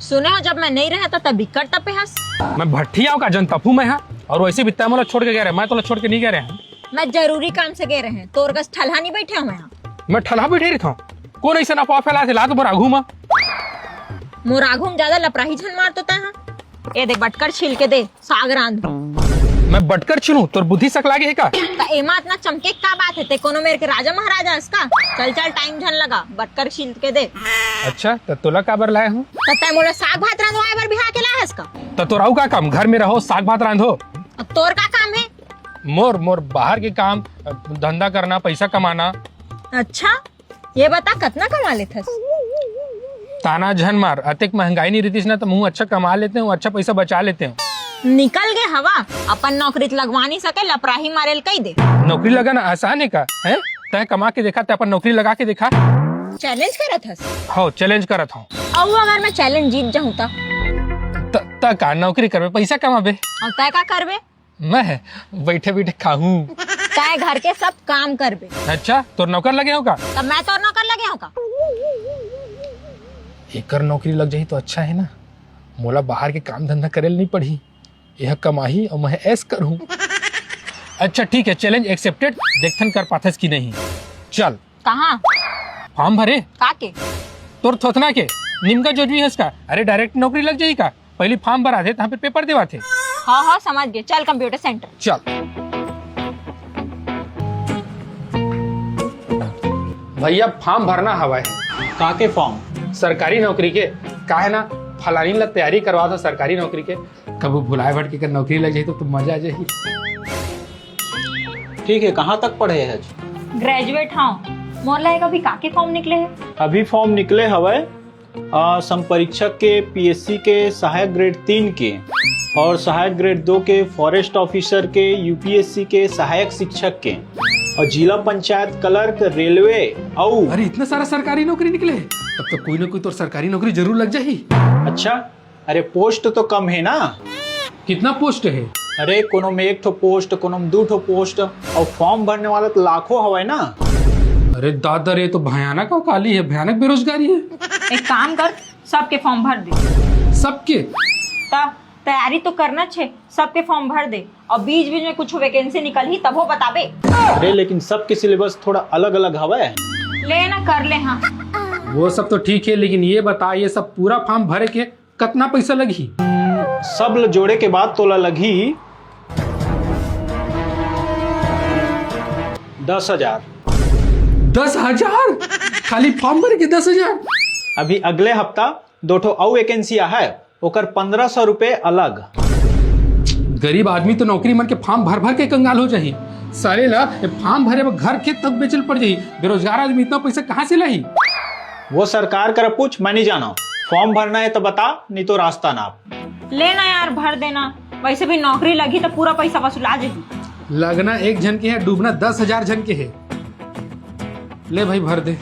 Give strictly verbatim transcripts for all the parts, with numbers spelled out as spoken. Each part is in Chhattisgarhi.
सुने हो, जब मैं नहीं रहा था तब बिकट तपे हस। मैं भट्ठी आऊँ का, जन तपू मैं हा। और वैसे भी तै मोला छोड़ के गए रहे, मैं तोला छोड़ के नहीं गए रहे। मैं जरूरी काम से गए रहे, तोर कस ठलहा नहीं बैठे हूँ मैं हा। मैं ठलहा बैठे रही था? कौन ऐसे अफवाह फैला थे? ला तो मोर आघू मा। मोर आघू में ज्यादा लपराही झन मार तो तै हा। ए दे, बटकर छील के दे, साग रांध। मैं बटकर छीलूं? तोर बुद्धि सक लागे हे का? त एमा इतना चमके का बात है? ते कोनो मेर के राजा महाराजा हस का? चल चल, टाइम झन लगा, बटकर छील के दे। अच्छा, त तोला काबर लाए हूँ? त तै मोला साग भात रांधवाए बर बिहा के लाए हस का? त तोर अउ का काम? घर में रहो, साग भात रांधो। अब तोर का काम है? मोर, मोर बाहर के काम, धंधा करना, पैसा कमाना। अच्छा, ये बता, कतना कमा लेथस? ताना झन मार, अतेक महंगाई नहीं रहतीस ना, तो महूं अच्छा कमा लेते हूँ, अच्छा पैसा बचा लेते हूँ। निकल गे हवा, अपन नौकरी त लगवा नहीं सके, लपराही मारेल कही दे। नौकरी लगाना आसान है का? हैं? तै कमा के देखा, तै अपन नौकरी लगा के देखा। चैलेंज करत हस? हो, चैलेंज करत हूँ। अउ अगर मैं चैलेंज जीत जाऊं त? त, त का नौकरी करबे, पैसा कमाबे। और तै का करबे? मैं बैठे बैठे खाहूं। तै घर के सब काम करबे। अच्छा, तोर नौकर लगे हो का? तब मैं तोर नौकर लगे हो का? एकर नौकरी लग जाही तो अच्छा है ना, मोला बाहर के काम धंधा करे ल नहीं पड़ही। यह कमाही और मैं ऐश करूं। अच्छा ठीक है, चैलेंज एक्सेप्टेड। देखथन कर पाथस कि नहीं। चल। कहाँ? फॉर्म भरे। का के? तोर थोथना के। निमका जोजवी हस का? अरे, डायरेक्ट नौकरी लग जाही का? पहली फॉर्म भरा थे, तहाँ पे पेपर देवा थे। हाँ हाँ, समझ गए। चल कंप्यूटर सेंटर। चल। भैया, फॉर्म भरना हवय। का के फॉर्म? सरकारी नौकरी के। का है ना, फलानी ला तैयारी करवा दो सरकारी नौकरी के। कभू भुलाए भटके कर नौकरी लग जाही तो, तो मजा आ जाही। ठीक है, कहाँ तक पढ़े हस? ग्रेजुएट हाँ। मोर ला एक अभी का के फॉर्म निकले है? अभी फॉर्म निकले हवय। आ, संपरीक्षक के, पीएससी के सहायक ग्रेड तीन के और सहायक ग्रेड दो के, फॉरेस्ट ऑफिसर के, यूपीएससी के सहायक शिक्षक के और जिला पंचायत क्लर्क, रेलवे। अउ अरे, इतना सारा सरकारी नौकरी निकले है, तब तो कोई ना कोई तो सरकारी नौकरी जरूर लग जाही। अच्छा, अरे, पोस्ट तो कम है ना। कितना पोस्ट है? अरे, कोनो में एक ठो पोस्ट, कोनो में दू ठो पोस्ट, और फॉर्म भरने वाला तो लाखों हवय ना। अरे दादा रे, तो भयानक अकाली है, भयानक बेरोजगारी है। एक काम कर, सबके फॉर्म भर दे। सबके? त तैयारी तो करना छे, सबके फॉर्म भर दे, और बीच बीच में कुछ वैकेंसी निकलही तभो बताबे। अरे, लेकिन सबके सिलेबस थोड़ा अलग अलग हवय। ले ना, कर ले। हाँ, वो सब तो ठीक है, लेकिन ये बता, ये सब पूरा फॉर्म भरे के कतना पैसा लगही? सब ल जोड़े के बाद तोला लगही दस हजार। दस हजार? खाली फॉर्म भर के दस हजार? अभी अगले हफ्ता दो ठो अउ वैकेंसी आहय, ओकर पंद्रह सौ रुपए अलग। गरीब आदमी तो नौकरी मन के फॉर्म भर भर के कंगाल हो जाही। साले ला ये फॉर्म भरे बर घर खेत तक बेचल पड़ जाही। बेरोजगार आदमी इतना पैसा कहाँ से लाही? वो सरकार करा पूछ, मैं नहीं जाना। फॉर्म भरना है तो बता, नहीं तो रास्ता नाप। ले ना यार, भर देना, वैसे भी नौकरी लगी तो पूरा पैसा वसूला जाही। लगना एक झन के है, डूबना दस हजार झन के है। ले भाई, भर दे।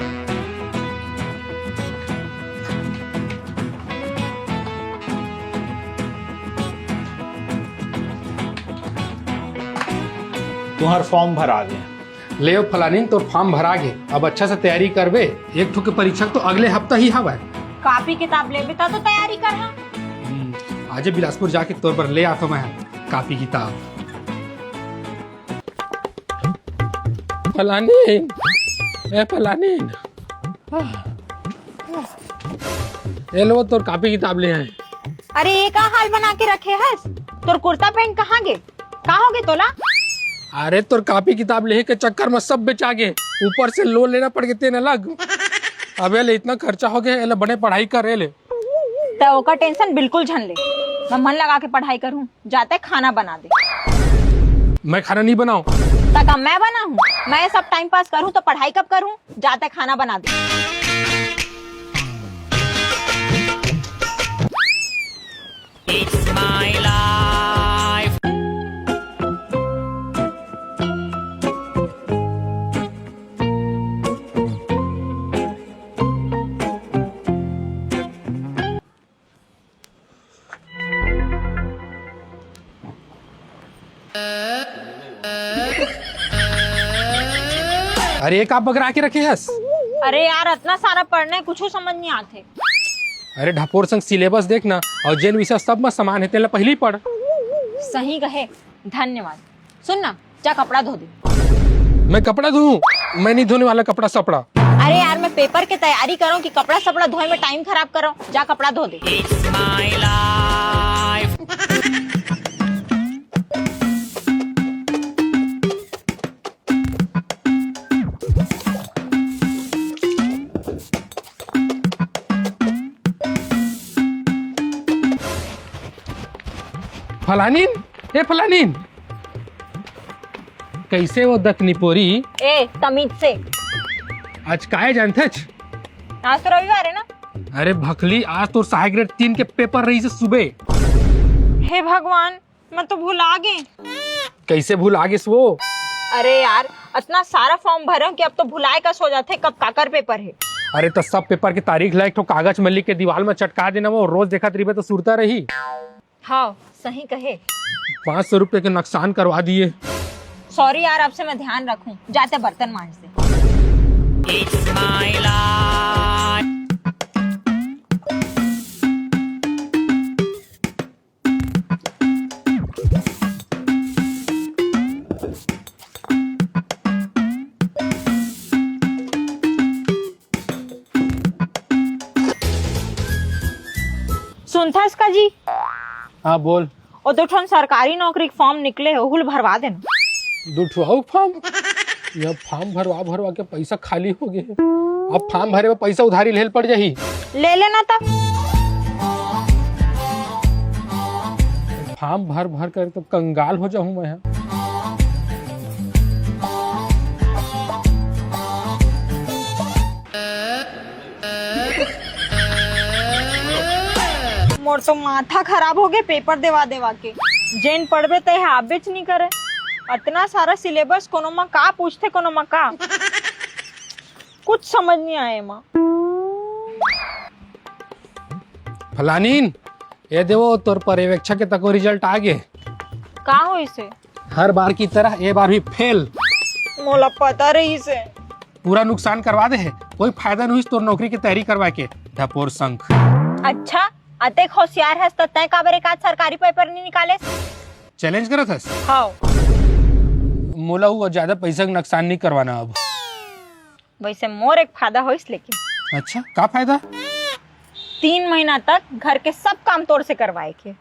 तुम्हार फॉर्म भरा गे। ले ओ फलानीन, तोर फॉर्म भरा गे। अब अच्छा से तैयारी करबे। एक ठो के परीक्षा तो अगले हफ्ता ही हवय। कापी किताब लेबे त तो तैयारी करहा। हम्म, आजे बिलासपुर जाके तोर बर ले आथो मैं कापी किताब। फलानीन, ए फलानीन, ए लो तोर कापी किताब ले आए। अरे, ये का हाल बना के रखे हस? तोर कुर्ता पैंट कहाँ गे? का हो गे तोला? अरे, तोर कापी किताब लेहे के चक्कर में सब बेचा गे। ऊपर से लोन लेना पड़ गे तेन अलग। अबे ले, इतना खर्चा हो गे, एला बने पढ़ाई कर रे ले। त ओकर टेंशन बिल्कुल झन ले, मैं मन लगा के पढ़ाई करहूँ। जाते खाना बना दे। मैं खाना नहीं बनाऊँ। त का मैं बनाहूँ? मैं सब टाइम पास करहूँ तो पढ़ाई कब करहूँ? जाते खाना बना दे। अरे, ये का बगरा के रखे हस? अरे यार, इतना सारा पढ़ना है, कुछ समझ नहीं आते। अरे ढपोर संग syllabus देख ना, अउ जेन विषय सब म समान हे, तेला पहिली पढ़। सही कहे, धन्यवाद। सुन ना, जा कपड़ा धो दे। मैं कपड़ा धोऊं? मैं नहीं धोने वाला कपड़ा सपड़ा। अरे यार, मैं पेपर के तैयारी करूं कि कपड़ा सपड़ा धोए में टाइम खराब करूं? जा कपड़ा धो दे। फलानीन, ए फलानीन, कैसे वो दतनी पोरी? ए, तमीज से। आज काय जानथच? आज तो रविवार है ना। अरे भकली, आज तो सहायक ग्रेड तीन के पेपर रहिस हे सुबह। हे भगवान, मैं तो भुला गे। कैसे भुला गेस वो? अरे यार, अतना सारा फॉर्म भरे हंव कि अब तो भुलाए कस हो जाथे कब काकर पेपर हे। अरे तो सब पेपर के तारीख ला एक ठो कागज में लिख के दीवाल में चटका देना, वो रोज देखत रहिबे तो सुरता रही। हाँ, सही कहे। पाँच सौ रुपए के नुकसान करवा दिए। सॉरी यार, अब से मैं ध्यान रखूं। जा तैं बर्तन मांज दे। सुनथस का जी? हाँ, बोल। ओ दू ठन सरकारी नौकरी के फॉर्म निकले हे, ओहू ल भरवा देना। दू ठो अउ फॉर्म? ये फॉर्म भरवा भरवा के पैसा खाली हो गे। अब फॉर्म भरे बर पैसा उधारी लेल पड़ जाही। ले लेना त। फॉर्म भर भर कर तो कंगाल हो जाहूं मैं ह। मोर तो माथा खराब हो गे पेपर देवा देवा के। जेन पढ़बे ते ह आबेच नी करे। अतना सारा सिलेबस, कोनो म का पूछथे, कोनो म का, कुछ समझ नी आए एमा। फलानीन, ए देवो, तोर पर्यवेक्षक के तको रिजल्ट आ गे। का होइस हे? हर बार की तरह ए बार भी फेल। मोला पता रहिस हे। पूरा नुकसान करवा दे हे, कोई फायदा नहीं तोर नौकरी की तैयारी करवा के, ढपोर संख। अच्छा, अतेक होशियार हस त तैं काबर एक आध सरकारी पेपर नहीं निकाले? चैलेंज करत हस? हाँ। मोला वो ज्यादा पैसा के नुकसान नहीं करवाना अब। वैसे मोर एक फायदा होइस लेकिन। अच्छा, का फायदा? तीन महीना तक घर के सब काम तोर से करवाए के।